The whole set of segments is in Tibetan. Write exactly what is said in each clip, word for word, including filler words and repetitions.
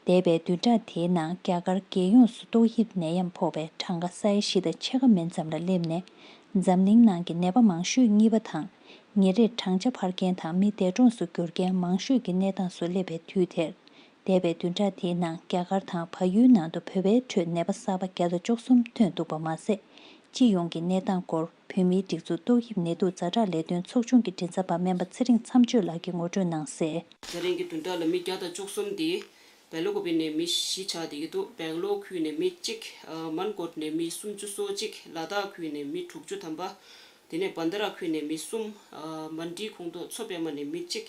འདས་པའི་བདུན་ཕྲག་དེའི་ནང་རྒྱ་གར་རྒྱལ་ཡོངས་སུ་ཏོག་དབྱིབས་ནད་ཡམས་ཕོག་པའི་གྲངས་ཀ་ས་ཡ་བཞི་དང་ཕྱེད་ཀ་མན་ཙམ་ལ་སླེབས་ནས། འཛམ་གླིང་ནང་གི་ནད་པ་མང་ཤོས་གཉིས་པ་དང་། ཉིན་རེར་གྲངས་ཆ་འཕར་མཁན་དང་མི་འདས་གྲོངས་སུ་གྱུར་མཁན་མང་ཤོས་ཀྱི་གནས་སྟངས་སུ་སླེབས་པའི་དུས་དེར། འདས་པའི་བདུན་ཕྲག་དེའི་ནང་རྒྱ་གར་དང་བལ་ཡུལ་ནང་དུ་བོད་པའི་ཁྲོད་ནད་པ་གསར་པ་བརྒྱ་དང་བཅུ་གསུམ་ཐོན་འདུག་པ་མ་ཟད། སྤྱི་ཡོངས་ཀྱི་གནས་སྟངས་སྐོར་བོད་མིའི་སྒྲིག་འཛུགས་ཏོག་དབྱིབས་ནད་དུག་ཛ་དྲག་ལས་དོན་ཚོགས་ཆུང་གི་མགྲིན་ཚབ་པ་སྨན་པ་ཚེ་རིང་མཚམས་གཅོད་ལགས་ཀྱིས་ངོ་སྤྲོད་གནང་གསལ། ད་རིང་གི་བདུན་ཕྲག་ལ་མི་བརྒྱ་དང་བཅུ་གསུམ་དེ་སྦེལ་ཀོབ་ནས་མི་བཞི་ཆགས་བསྡད་ཀྱི་འདུག་སྦེང་ལོར་ཁུལ་ནས་མི་གཅིག་ཨ་མན་གོཊ་ནས་མི་སུམ་ཅུ་སོ་གཅིག་ལ་དྭགས་ཁུལ་ནས་མི་དྲུག་ཅུ་ཐམ་པ། དེ་ནས་བན་དྷ་ར་ཁུལ་ནས་མི་གསུམ། ཨ་མན་ཌི་ཁོངས་གཏོགས་མཚོ་པད་མ་ནས་མི་གཅིག་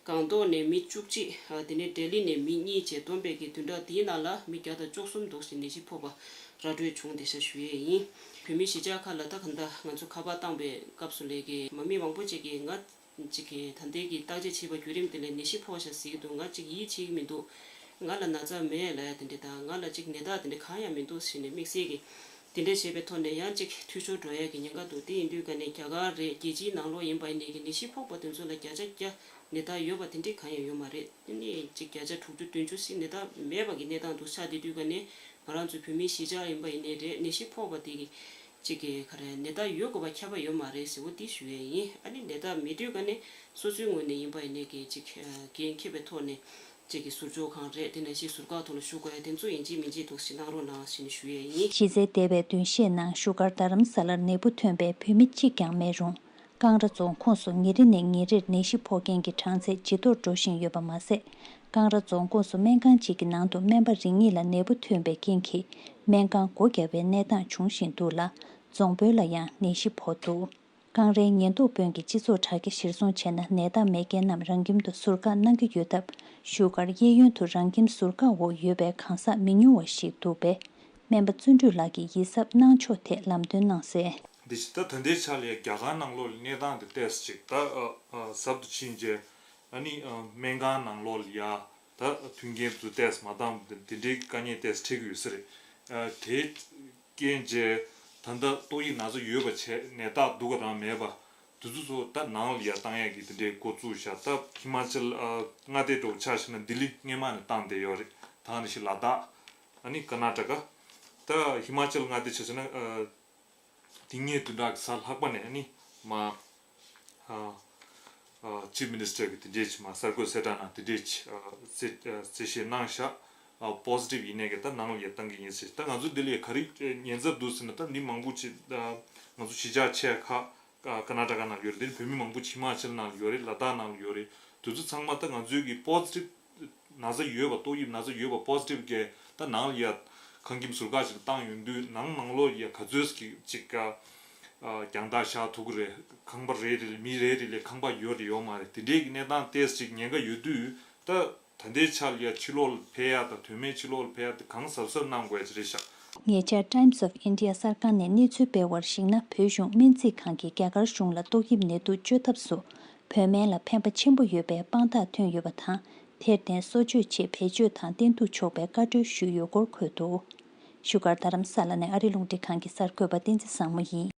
སྒང་ཏོག་ནས་མི་བཅུ་གཅིག་ཨ་དེ་ནས་ལྡི་ལི་ནས་མི་གཉིས་བཅས་བསྡོམས་པས་ཀྱི་བདུན་ཕྲག་འདིའི་ནང་ལ་མི་བརྒྱ་དང་བཅུ་གསུམ་འདུག་ཞིག་ནད་གཞི་ཕོག་པ་ར་སྤྲོད་བྱུང་བསྡད་ཤག་ཞུ་ཡས་ཡིན། བོད་མི་གཞིས་ཆགས་ཁག་ལ་ད་ག་འདྲ་ང་ཚོ་ཁ་པར་བཏང་པའི་སྐབས་སུ་ལས་ཀྱི་མ་མི་མང་པོ་ཅིག་གིས་ང་ཅིག་གིས་ད་ལྟའི་གི་བརྟག་དཔྱད་བྱས་པ་བརྒྱུད་རིམ་དེ་ལས་ནད་གཞི་ཕོག་ཤག་ཟེར་གྱི་འདུག་ང་ཅིག་ཡིད་ཆེས་ཀྱི་མི་འདུག་ང་ལ་ན་ཚ་མེད་ལབ་ཡ་དེ་འདྲ་དང་ང་ལ་ཅིག་ནད་རྟགས་དེ་འདྲ་གང་ཡང་མི་འདུག་ཟེར་ནས་དམིགས་བསལ་གྱི་དེ་འདྲ་བྱས་པའི་ཐོག་ནས་ཡང་ཅིག་འཐུས་ཤོར་འགྲོ་ཡ་གི་ཉེན་ཁ་འདུག་དེ་ཡིན་དུས་ཀ་ནས་རྒྱ་གར་རེད་རྒྱལ་སྤྱིའི་ནང་ལོགས་ཡིན་པ་ཡིན་ནའི་གི་ནད་གཞི་ཕོག་པ་དེ་ཚོ་ལ་བརྒྱ་ཆ་བརྒྱ་ནད་རྟགས་ཡོད་པ་དེ་འདྲ་གང་ཡང་ཡོད་མ་རེད། དེ་ནས་ཅིག་བརྒྱ་ཆ་དྲུག་ཅུ་བདུན་ཅུ་ཞིག་ནད་རྟགས་མེད་པ་གི་གནས་སྟངས་འདུག་ཆགས་བསྡད་དུས་ཀ་ནས་ང་རང་ཚོའི་བོད་མིའི་གཞིས་ཆགས་ཡིན་པ་ཡིན་ནའི་རེད། ནད་གཞི་ཕོག་པ་དེ་གི་གཅིག་གི་ག་རེ་ནད་རྟགས་ཡོད་དགོས་པ་ཁྱབ་པ་ཡོད་མ་རེད་ཟེར་བ་འདི་ཞུ་ཡས་ཡིན། ཨ་ནི་ནད་རྟགས་མེད་དུས་ཀ་ནས་སོ་སོའི་ངོས་ནས་ཡིན་པ་ཡིན་ནའི་གི་གཅིག་འགན་འཁྱེར་བའི་ཐོག་ནས་གཅིག་གི་ཟུར་འཇོག་ཁང་རེད། དེ་ནང་བཞིན་ཟུར་བཀག་ཐོག་ལ་བཞུགས་དགོས་ཡ་དེ་ཚོ་ཡིན་གཅིག་མིན་གཅིག་འདུག་ཞིག་གནང་རོགས་གནང་ཞེས་ནས་ཞུ་ཡས་ཡིན། གཞི་རྩའི་འདས་པའི་བདུན་ཤས་ནང་བཞུགས་སྒར་རྡ་རམ་ས་ལར་ནད་འབུ་ཐོན་པའི་བོད་མི་གཅིག་ཀྱང་མེད་རུང་། ཀང་ར་རྫོང་ཁོངས་སུ་ཉིན་རེ་ནས་ཉིན་རེར་ནད་གཞི་ཕོག་མཁན་གྱི་གྲངས་ཚད་ཇེ་མཐོར་འགྲོ་བཞིན་ཡོད་པ་མ་ཟད། ཀང་ར་རྫོང་ཁོངས་སུ་སྨན་ཁང་གཅིག་གི་ནང་དུ་སྨན་པ་རེ་གཉིས་ལ་ནད་འབུ་ཐོན་པའི་རྐྱེན་གྱིས་སྨན་ཁང་སྒོ་བརྒྱབ་པའི་གནས་སྟངས་འབྱུང་བཞིན་འདུག་ལ། རྫོང་དཔོན་ལ་ཡང་ནད་གཞི་ཕོག་འདུག་ཀང་རའི་ཉེན་རྟོག་དཔོན་གྱིས་སྤྱི་ཚོགས་དྲ་རྒྱ་གཞིར་བཟུང་བྱས་ན་ནད་རྟགས་མེད་མཁན་རྣམས་རང་ཁྱིམ་དུ་ཟུར་བཀག་གནང་གི་ཡོད་སྟབས། བཞུགས་སྒར་གཡས་གཡོན་དུ་རང་ཁྱིམ་ཟུར་བཀག་འོག་ཡོད་པའི་གང་ཟག་མི་ཉུང་བ་ཞིག་འདུག་པས། སྨན་པ་བརྩོན་འགྲུས་ལགས་ཀྱིས་ཡིད་གཟབ་གནང་ཕྱོགས་ཐད་ལམ་སྟོན་གནང་གསལ། འདི་ད་ད་ལྟའི་ཆ་ལ་རྒྱ་གར་ནང་ལོགས་ལ་གནས་སྟངས་དེ་ཏོག་ཙམ་ཅིག་ད་ཨ་ཨ་ཟབ་ཏུ་ཕྱིན་རྗེས་ཨ་ནི་ཨ་སྨན་ཁང་ནང་ལོགས་ལ་ཡ་ད་མཐུན་རྐྱེན་དེ་ཚོ་ཏོག་ཙམ་མ་འདང་དེ་འདྲའི་དཀའ་ངལ་ཏོག་ཙམ་འཕྲད་ཀྱི་ཡོད་ས་རེད། ཨ་དེའི་རྐྱེན་བྱས་ད་ལྟ་ཏོག་དབྱིབས་ན་ཚ་ཡོད་པ་བྱས་ནད་རྟགས་འདུག་ག་རང་མེད་པ་དེ་ཚོ་ཚོ་ད་ནང་ལ་ཡ་བཏང་ཡས་ཀྱི་དེ་འདྲའི་འགོ་བཙུགས་བཞག་ད་ཧི་མ་ཅལ་ཨ་མངའ་སྡེ་འདྲ་བོ་ཆ་བཞག་ན་ལྡི་ལི་སྔས་མ་ནས་བཏང་བསྡད་ཡོད་རེད། ད་ནི་ཞིག་ལ་དྭགས། ཨ་ནི་ཀར་ནཱ་ཊ་ཀ་ད་ཧི་མ་ཅལ་མངའ་སྡེ་ཆ་བཞག་ན་ཨ་དེ་སྔའི་བདུན་ཕྲག་གི་གཟའ་ལྷག་པ་ནས་ཨ་ནི་མ་ཨ་ཨ་ཅིབ་མི་ནི་སི་ཊར་གི་དེ་འདྲས་ཅིག་མ་གསར་འགོད་གསལ་བསྒྲགས་ནང་དེ་འདྲས་ཅིག་ཨ་གསལ་ཨ་གསལ་བཤད་གནང་ཤག་ཨ་པོ་སི་ཊིབ་ཡིན་ནའི་གི་ད་ནང་ལ་ཡ་བཏང་གི་ཡིན་ཟེར། ད་ང་ཚོ་འདི་ལ་ཡ་ག་རེ་ཉེན་ཚབས་འདུག་ཟེར་ན་ད་འདི་མང་པོ་ཅིག་ཨ་ང་ཚོ་གཞིས་ཆགས་ཆེ་ཁག་ཀ་ཀར་ནཱ་ཊ་ཀ་ནང་ཡོད་རེད། དེ་ནི་བོད་མི་མང་པོ་ཕྱི་མ་ཕྱིར་ནང་ཡོད་རེད། ལ་དྭགས་ནང་ཡོད་རེད། དེ་ཚོ་ཚང་མ་ད་ང་ཚོའི་གི་པོ་སི་ཊིབ་ན་ཚ་ཡོད་པ་ཏོག་དབྱིབས་ན་ཚ་ཡོད་པ་པོ་སི་ཊིབ་གི་ད་ནང་ལ་ཡ་ཁང་ཁྱིམ་ཟུར་བཀག་ཅིག་བཏང་ཡོང་དུས་ནང་ནང་ལོགས་ཡ་ག་ཚོད་ཅིག་ཅིག་ག་རྒྱང་ཐག་བཞག་ཐུབ་ཀྱི་རེད། ཁང་པ་རེ་རེ་ལ་མི་རེ་རེ་ལ་ཁང་པ་ཡོད་རེད་ཡོད་མ་རེད། དེ་འདྲའི་གི་གནས་སྟངས་ཏོག་ཙམ་ཅིག་ཉེན་ཁ་ཡོད་དུས་ད། ད་ལྟའི་ཆར་ལ་ཡ་ཕྱི་ལོགས་ལ་ཕེབས་ཡ་དང་དོན་མེད་ཕྱི་ལོགས་ལ་ཕེབས་ཡ་དེ་གང་གཟབ་གཟབ་གནང་དགོས་ཡ་ཅིག་རེད་ཤག་ཉེ་ཆར་Times of India གསར་ཁང་ནས་གནས་ཚུལ་སྤེལ་བར་གཞིགས་ན། བོད་གཞུང་སྨན་རྩིས་ཁང་གིས་རྒྱ་གར་གཞུང་ལ་ཏོག་དབྱིབས་ནད་དུག་བཅོས་ཐབས་སུ་བོད་སྨན་ལ་ཕན་པ་ཆེན་པོ་ཡོད་པའི་དཔང་རྟགས་ཐོན་ཡོད་པ་དང་། དེར་བརྟེན་གསོ་བཅོས་ཆེད་བེད་སྤྱོད་དང་བསྟེན་གཏུག་ཆོག་པའི་བཀའ་འཁྲོལ་ཞུས་ཡོད་སྐོར་འཁོད་འདུག་བཞུགས་སྒར་རྡ་རམ་ས་ལ་ནས་ཨ་རི་རླུང་འཕྲིན་ཁང་གི་གསར་འགོད་པ་བསྟན་འཛིན་བཟང་མོ་ཡིན།